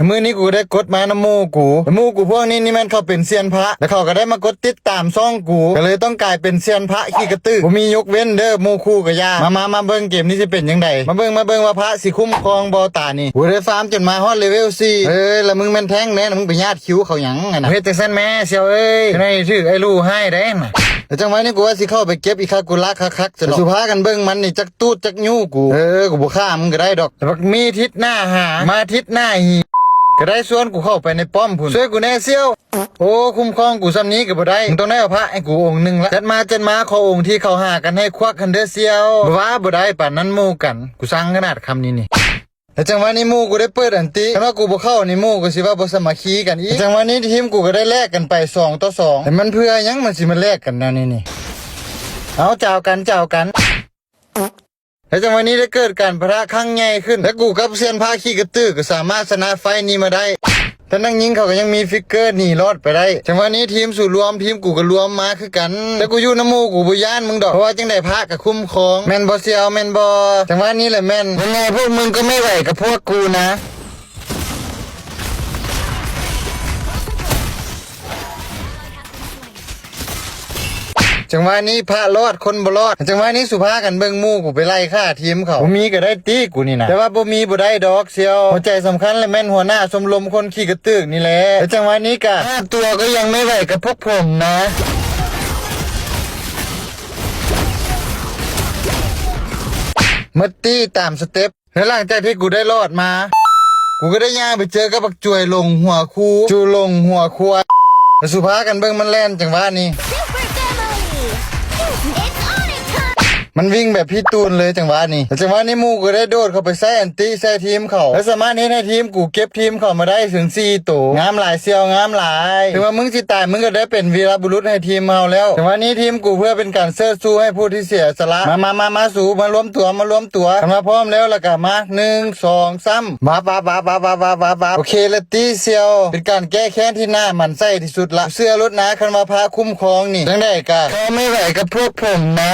ມື້ນີ້ກູກໍໄດ້ກົດມານຳໝູ່ກູ. ແລະໝູ່ກູພວກນີ້ນີ້ແມ່ນເຂົາເປັນຊຽນພະ ແລະເຂົາກໍໄດ້ມາກົດຕິດຕາມຊ່ອງກູ ກໍເລີຍຕ້ອງກາຍເປັນຊຽນພະຂີ້ກະຕື້ ບໍ່ມີຍົກເວັ້ນເດີ. ໝູ່ຄູ່ກໍຢ່າ ມາ ມາ ມາເບິ່ງເກມນີ້ຊິເປັນຈັ່ງໃດ. ມາເບິ່ງ ມາເບິ່ງວ່າພະຊິຄຸ້ມຄອງບໍ່ຕານີ້. ກູໄດ້ຟາມຈົນມາຮອດເລເວວສີ່. ເອີຍ ລະມຶງແມ່ນແທ້ງແດ່ນະ ມຶງໄປຍາດຄິວເຂົາຫຍັງຫັ້ນນະ. ເຮັດຈັ່ງຊັ້ນແມ້ສ່ຽວເອີຍ ໃນຖືກໄອ້ຫຼູ່ຮ້າຍໄດ໋ນະ. ແລະຈັງຫວະນີ້ກູວ່າຊິເຂົ້າໄປເກັບອີຄາກູລະຄັກໆ ແຕ່ສຸພາກັນເບິ່ງມັນນີ້ຈັກຕູດຈັກຍູ້ກູ. ເອີ ກູບໍ່ຂ້າມມັນກໍໄດ້ດອກ. ແຕ່ບັກມີທິດໜ້າຫາ ມາທິດໜ້າຫີ ກໍໄດ້ຊວນກູເຂົ້າໄປໃນປ້ອມພຸ້ນ. ຊ່ວຍກູແດ່ສ່ຽວ. ໂອ້ ຄຸ້ມຄອງກູສ່ຳນີ້ກໍບໍ່ໄດ້. ມຶງຕ້ອງໄດ້ເອົາພະໃຫ້ກູອົງໜຶ່ງລະ. ຈັດມາ ຈັດມາ ຂໍອົງທີ່ເຂົາຫາກັນໃຫ້ຄວັກຫັ້ນເດີສ່ຽວ. ວ່າບໍ່ໄດ້ປານນັ້ນໝູ່ກັນ. ກູຊັງຂະໜາດຄຳນີ້ນີ້. ແລະຈັງຫວະນີ້ໝູ່ກູໄດ້ເປີດອັນຕິ. ຄັນວ່າກູບໍ່ເຂົ້ານີ້ໝູ່ກໍຊິວ່າບໍ່ສາມັກຄີກັນອີກ. ແລະຈັງຫວະນີ້ທີມກູກໍໄດ້ແລກກັນໄປສອງຕໍ່ສອງ. ແຕ່ມັນເພື່ອຫຍັງມັນຊິມາແລກກັນແນວນີ້ນີ້? ເອົາ ຈາວກັນ ຈາວກັນ. ແລະຈັງຫວະນີ້ໄດ້ເກີດການປະທະຄັ້ງໃຫຍ່ຂຶ້ນ ແລະກູກັບຊຽນພະຂີ້ກະຕື້ກໍສາມາດຊະນະໄຟນີ້ມາໄດ້. ແຕ່ນັກຍິງເຂົາກໍຍັງມີຟິກເກີໜີລອດໄປໄດ້. ຈັງຫວະນີ້ທີມສູລວມ ທີມກູກໍລວມມາຄືກັນ. ແຕ່ກູຢູ່ນຳໝູ່ ກູບໍ່ຢ້ານມຶງດອກ ເພາະວ່າຈັ່ງໃດພະກໍຄຸ້ມຄອງ. ແມ່ນບໍ່ສ່ຽວ ແມ່ນບໍ່? ຈັງຫວະນີ້ແຫຼະແມ່ນ. ຍັງໄງພວກມຶງກໍໄມ່ໄຫວກັບພວກກູນະ. ຈັງຫວະນີ້ພະລອດ ຄົນບໍ່ລອດ. ຈັງຫວະນີ້ສຸພາກັນເບິ່ງໝູ່ກູໄປໄລ່ຂ້າທີມເຂົາ. ບໍ່ມີກໍໄດ້ຕິ ກູນີ້ນະ. ແຕ່ວ່າບໍ່ມີບໍ່ໄດ້ດອກສ່ຽວ. ຫົວໃຈສຳຄັນແລະແມ່ນຫົວໜ້າຊົມລົມຄົນຂີ້ກະຕື້ນີ້ແຫຼະ. ແລະຈັງຫວະນີ້ກະຫ້າຕົວກໍຍັງໄມ່ໄຫວກັບພວກຜົມນະ. ໝົດຕິຕາມສະເຕັບ. ແລະຫຼັງຈາກທີ່ກູໄດ້ລອດມາ ກູກໍໄດ້ຍ່າງໄປເຈີກັບບັກຈວຍຫຼົງຫົວຄູ ຈູຫຼົງຫົວຄວາຍ. ແລະສຸພາກັນເບິ່ງມັນແລ່ນຈັງຫວະນີ້. Super Family! It's Onic time! ມັນວິ່ງແບບພີ່ຕູນເລີຍຈັງຫວະນີ້. ແລະຈັງຫວະນີ້ໝູ່ກໍໄດ້ໂດດເຂົ້າໄປໃສ່ອັນຕິໃສ່ທີມເຂົາ ແລະສາມາດເຮັດໃຫ້ທີມກູເກັບທີມເຂົາມາໄດ້ເຖິງສີ່ໂຕ. ງາມຫຼາຍສ່ຽວ ງາມຫຼາຍ. ເຖິງວ່າມຶງຊິຕາຍ ມຶງກໍໄດ້ເປັນວີລະບຸລຸດໃຫ້ທີມເຮົາແລ້ວ. ແຕ່ຫວະນີ້ທີມກູເພື່ອເປັນການເຊີດຊູໃຫ້ຜູ້ທີ່ເສຍສະຫຼະ. ມາ ມາ ມາ ມາ ສູ ມາລວມຕົວ ມາລວມຕົວ. ຄັນວ່າພ້ອມແລ້ວລະກະມາ ໜຶ່ງ ສອງ ສາມ ວາບ ວາບ ວາບ. ໂອເຄລະຕິສ່ຽວ ເປັນການແກ້ແຄ້ນທີ່ໜ້າໝັ້ນໃສ່ທີ່ສຸດລະ. ເຊື່ອໂລດນາ ຄັນວ່າພະຄຸ້ມຄອງນີ້ ຈັ່ງໃດກະເຂົາໄມ່ໄຫວກັບພວກຜົມນະ.